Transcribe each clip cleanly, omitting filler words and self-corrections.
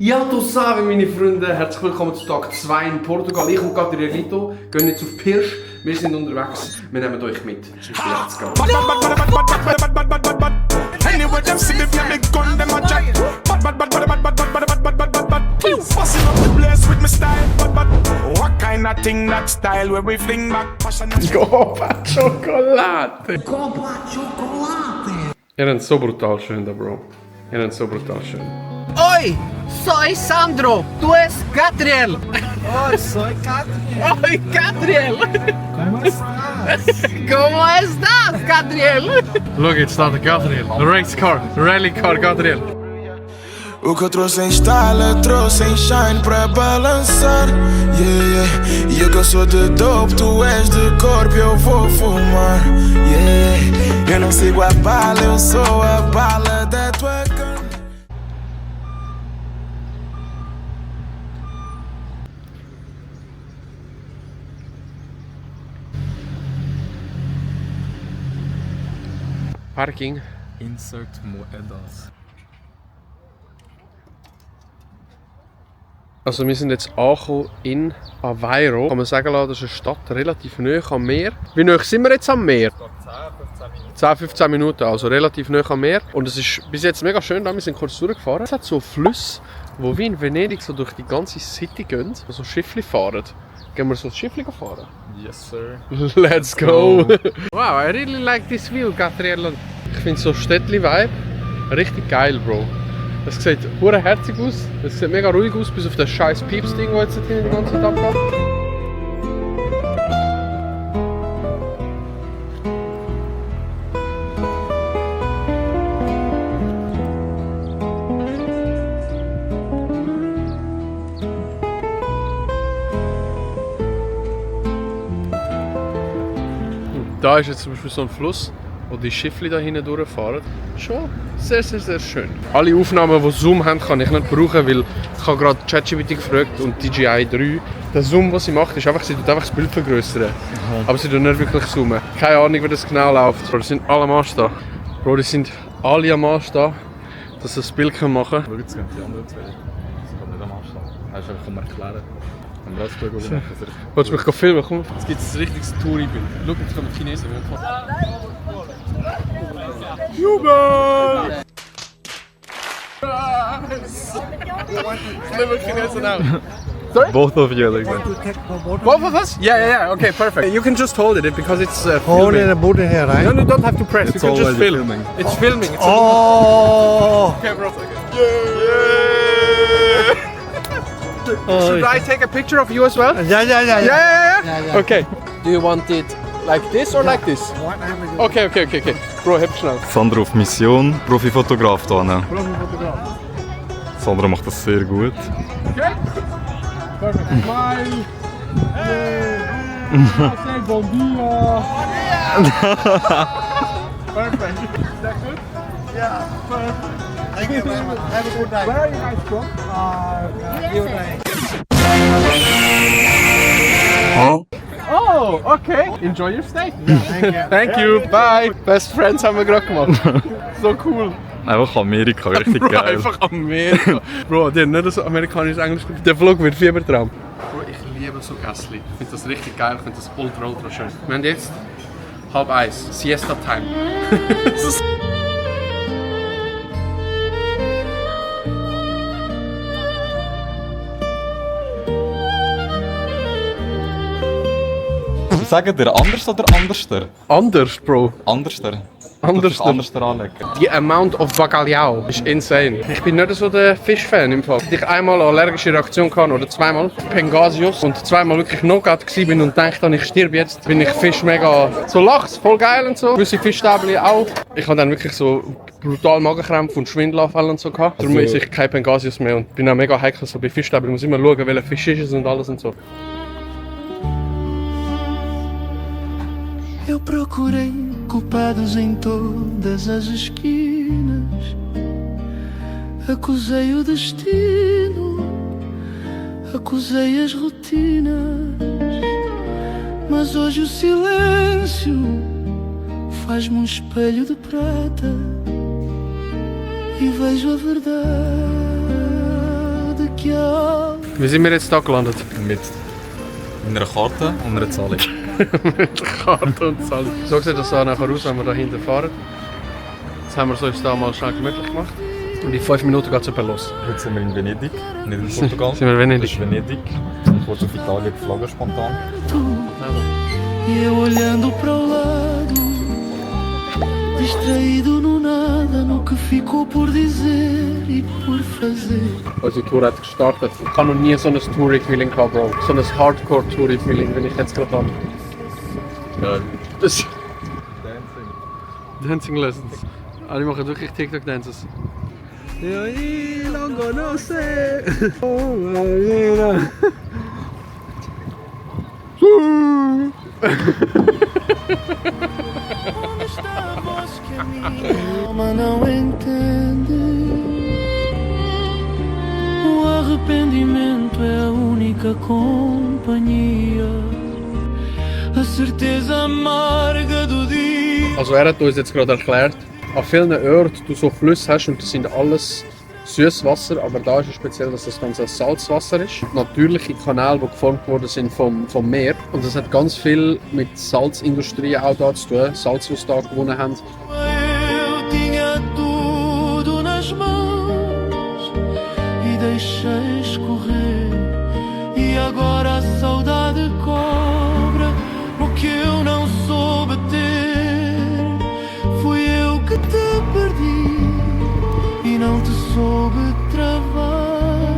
Ja, du Salve, meine Freunde, herzlich willkommen zu Tag 2 in Portugal. Ich und Gabrielito gehen jetzt auf Pirsch, wir sind unterwegs, wir nehmen euch mit. Let's go! Copa Chocolate! Copa Chocolate! Ihr habt so brutal schön da, Bro. Ihr habt so brutal schön. Oi, soy Sandro, tú es Catriel. Oh, soy Catriel. Oi, Catriel. ¿Cómo estás? ¿Cómo estás, Catriel? Look, it's not a Gabriel. The race car, the rally car Gabriel. O que eu trouxe em style, trouxe em shine pra balançar. Yeah, yeah. E eu que eu sou de dope, tu és de corpo, eu vou fumar. Yeah, eu não sigo a bala, eu sou a bala da tua cana. Parking. Insert Moedas. Also wir sind jetzt angekommen in Aveiro. Kann man sagen, das ist eine Stadt relativ nahe am Meer. Wie nahe sind wir jetzt am Meer? 10-15 Minuten, also relativ nahe am Meer. Und es ist bis jetzt mega schön da, wir sind kurz durchgefahren. Es hat so Flüsse, die wie in Venedig so durch die ganze City gehen, so Schiffli fahren. Gehen wir so das Schiffli fahren? Yes, sir. Let's go! Wow, I really like this view, Gabriel. Ich finde so Städtli-Vibe richtig geil, Bro. Es sieht hure herzig aus, es sieht mega ruhig aus, bis auf das scheiß Pieps-Ding, das jetzt hier die ganze Zeit abgeht. Da ist jetzt zum Beispiel so ein Fluss, wo die Schiffli da hinten durchfahren. Schon sehr, sehr, sehr schön. Alle Aufnahmen, die Zoom haben, kann ich nicht brauchen, weil ich habe gerade ChatGPT gefragt und DJI 3. Der Zoom, was sie macht, ist einfach, sie tut einfach das Bild vergrößern. Aber sie tut nicht wirklich zoomen. Keine Ahnung, wie das genau läuft. Bro, die sind alle am Arsch da. Bro, die sind alle am Arsch da, dass sie das Bild machen können. Schau jetzt die anderen zwei. Das kann nicht am Arsch stehen. Das ist einfach erklären. Am Raspberry machen. Willst du mich filmen? Komm. Jetzt gibt es ein richtiges Touri-Bild. Schau, jetzt kommen die Chinesen. Jubel! Schlimmer Chinesen auch. Sorry? Both of you, like that. Both of us? Yeah. Okay, perfect. You can just hold it because it's Hold filming. it and put it here, right? No, you don't have to press. It's you can just already film. filming. It's filming. It's Oh! okay, bro. Should I take a picture of you as well? Yeah. Yeah. Okay. Do you want it like this or like this? Okay. Bro, heb schnell. Sandro auf Mission, Profifotograf da. Sandro macht das sehr gut. Okay. Perfect. Smile. Say bon dia. Perfect. Is that good? Yeah. Perfect. Thank you very much. Have a good day. Where are you guys from? Oh, okay. Enjoy your stay. Thank you. Bye. Best Friends haben wir gerade gemacht. So cool. Einfach Amerika, richtig Bro, geil. einfach Amerika. Bro, die haben nicht so amerikanisch Englisch. Der Vlog wird Fiebertraum. Bro, ich liebe so Gässli. Ich finde das richtig geil. Ich finde das ultra schön. Wir haben jetzt 12:30. Siesta Time. Sagen dir anders oder anderster? Anders, Bro. Anderster. Anderster. Anderster anlegen. Die Amount of Bacalhau ist insane. Ich bin nicht so der Fischfan im Fall. Ich einmal eine allergische Reaktion hatte oder zweimal Pangasius und zweimal wirklich Knockout bin und dachte, ich sterbe jetzt, bin ich Fisch mega so Lachs, voll geil und so. Gewisse Fischstäbchen auch. Ich hatte dann wirklich so brutal Magenkrämpfe und Schwindelanfälle und so gehabt. Darum esse ich kein Pangasius mehr und bin auch mega heikel so bei Fischstäbchen. Ich muss immer schauen, welcher Fisch ist es und alles und so. Eu procurei culpados em todas as esquinas. Acusei o destino, acusei as rotinas. Mas hoje o silêncio faz-me espelho de prata e vejo a verdade que há. Wie sind wir jetzt da gelandet? Mit einer Karte und einer Zahlung. Mit Karte und Zahlung. So sieht das da nachher aus, wenn wir da hinten fahren. Jetzt haben wir es uns da mal schnell gemütlich gemacht. Und in 5 Minuten geht es etwa los. Heute sind wir in Venedig, nicht in Portugal. Sind wir in Venedig? Das ist Venedig. Und kurz auf Italien geflogen, spontan. E eu olhando para o lado, distraído no nada, no que ficou por dizer e por fazer. Unsere Tour hat gestartet. Ich habe noch nie so ein Touring-Feeling gehabt, Bro. So ein Hardcore-Touring-Feeling, wenn ich jetzt gerade habe. Ja. Das Dancing Lessons. Alle machen wirklich TikTok-Dances. Onde está a voz que a minha alma não entende? O arrependimento é a única companhia, a certeza amarga do dia. Also er hat uns jetzt gerade erklärt, an vielen Orten du so Flüsse hast und das sind alles Süßwasser, aber da ist es speziell, dass das Ganze Salzwasser ist. Natürliche Kanäle, die geformt worden sind vom Meer. Und das hat ganz viel mit Salzindustrie auch da zu tun, Salz, was da gewonnen haben. Eu tinha tudo nas mãos e deixei escorrer. E agora a saudade cobra o que eu não soube ter. Fui eu que te perdi e não te soube travar.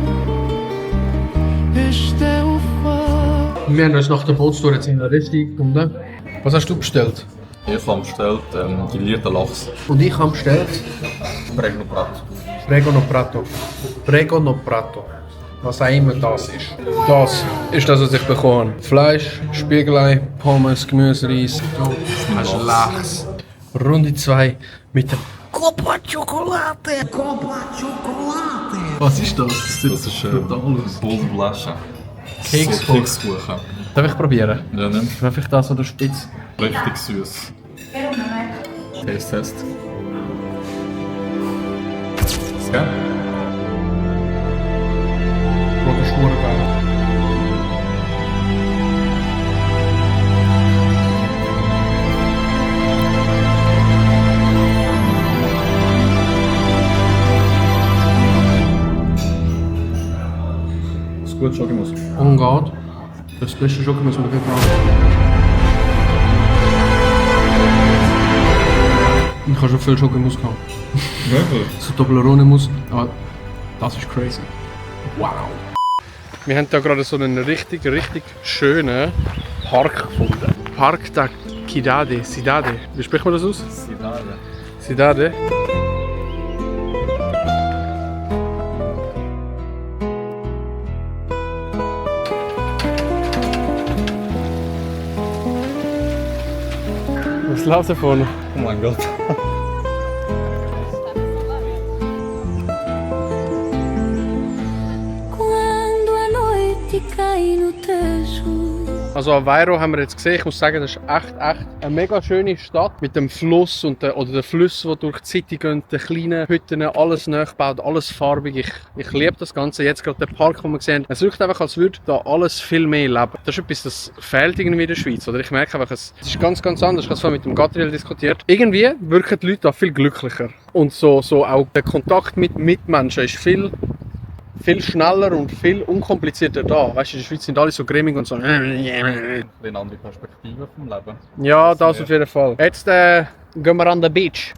Este é o fado. Wir haben uns nach der Bootstour jetzt in der Resti gefunden. Was hast du bestellt? Ich habe bestellt grillierten Lachs. Und ich habe bestellt Pregno Prato. Prego no Prato. Prego no Prato. Was auch immer das ist. Das ist das, was ich bekommen habe. Fleisch, Spiegelei, Pommes, Gemüse, Reis. Du hast Lachs. Runde 2 mit dem Copa Chocolate. Copa Chocolate. Was ist das? Das ist Bol Blascha. Kekskuchen. Kekskuchen. Darf ich probieren? Ja, ne? Darf ich das oder spitz? Richtig süß. Taste-Test. Ist geil? Rote Schmure geil. Ist gut, Schokimus. Ungarn. Das beste Schokimus, was wir gebraucht Ich habe schon viel Schokimus gehabt. Wirklich? So Toblerone-Mus, aber das ist crazy. Wow! Wir haben hier gerade so einen richtig schönen Park gefunden. Park da Cidade. Wie spricht man das aus? Cidade. Was läuft da vorne? Oh mein Gott. Quando a noite cai no Tejo. Also Aveiro haben wir jetzt gesehen, ich muss sagen, das ist echt eine mega schöne Stadt mit dem Fluss und den Flüssen, die durch die City gehen, den kleinen Hütten, alles nachgebaut, alles farbig. Ich liebe das Ganze. Jetzt gerade der Park, den wir gesehen haben, es wirkt einfach, als würde da alles viel mehr leben. Das ist etwas, das fehlt irgendwie in der Schweiz. Oder ich merke einfach, es ist ganz anders. Ich habe es vorhin mit dem Gatriel diskutiert. Irgendwie wirken die Leute da viel glücklicher. Und so auch der Kontakt mit Mitmenschen ist viel schneller und viel unkomplizierter da. Weißt du, in der Schweiz sind alle so grimmig und so. Eine andere Perspektive vom Leben. Ja, das auf jeden Fall. Jetzt gehen wir an den Beach.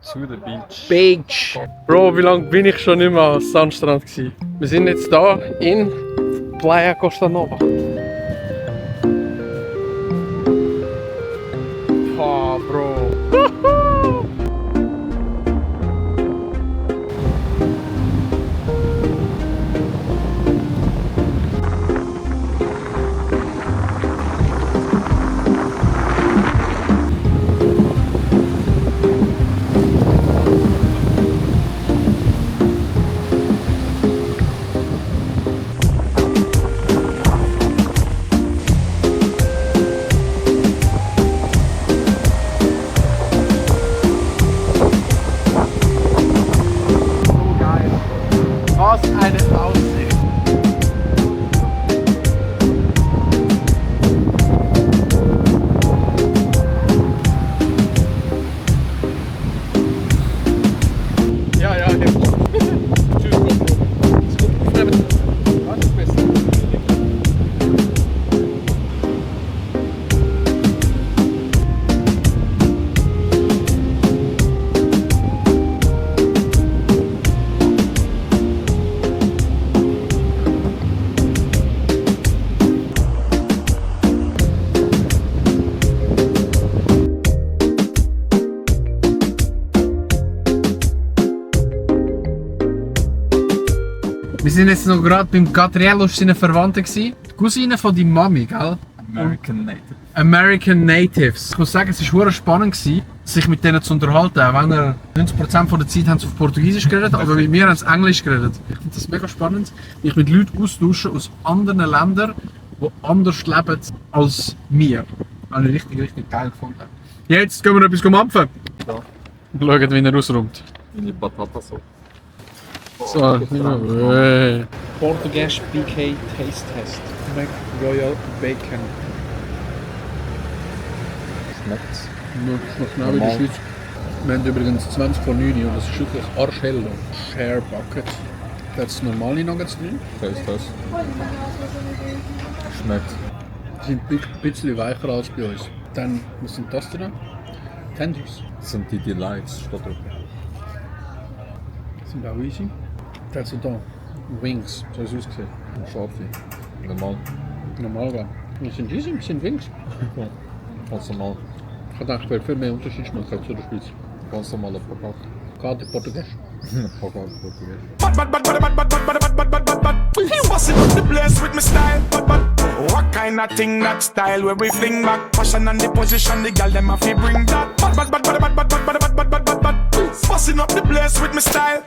Zu der Beach. Bro, wie lange bin ich schon nicht mehr am Sandstrand gewesen? Wir sind jetzt hier in Playa Costa Nova. Oh, Bro. sind jetzt noch gerade beim Gatriello seinen Verwandten gsi. Die Cousine von deiner Mami, gell? American Native. American Natives. Ich muss sagen, es war spannend, sich mit denen zu unterhalten. Auch wenn 90% der Zeit haben sie auf Portugiesisch geredet, aber mit mir haben sie Englisch geredet. Ich finde das mega spannend, mich mit Leuten austauschen aus anderen Ländern, die anders leben als wir. Das habe ich richtig geil gefunden. Jetzt gehen wir noch etwas mampfen. Ja. Und schauen, wie er ausräumt. Meine Batatas so. So, Portuguese BK Taste Test. Mac Royal Bacon. Schmeckt's? Noch genau wie in der Schweiz. Wir haben übrigens 20 vor 9 und das ist wirklich arschhell. Share Bucket. Da hat es normale Nuggets drin. Das. Schmeckt. Die sind ein bisschen weicher als bei uns. Dann, was sind das denn? Tenders. Das sind die Delights, steht drauf. Sind auch easy. Das sind da. Wings, so ist es ausgesehen. Scharfe. Normal. Normal, gell? Das sind easy, das sind Wings. Ganz normal. Ich dachte, es wäre viel mehr Unterschied schmecken zu der Schweiz. Ganz normaler Papak. Gerade Portugiesisch. Papak Portugiesisch. Busting up the place with my style. What kind of thing that style where we fling back? Passion and the position, the girl them have to bring that. Busting up the place with my style.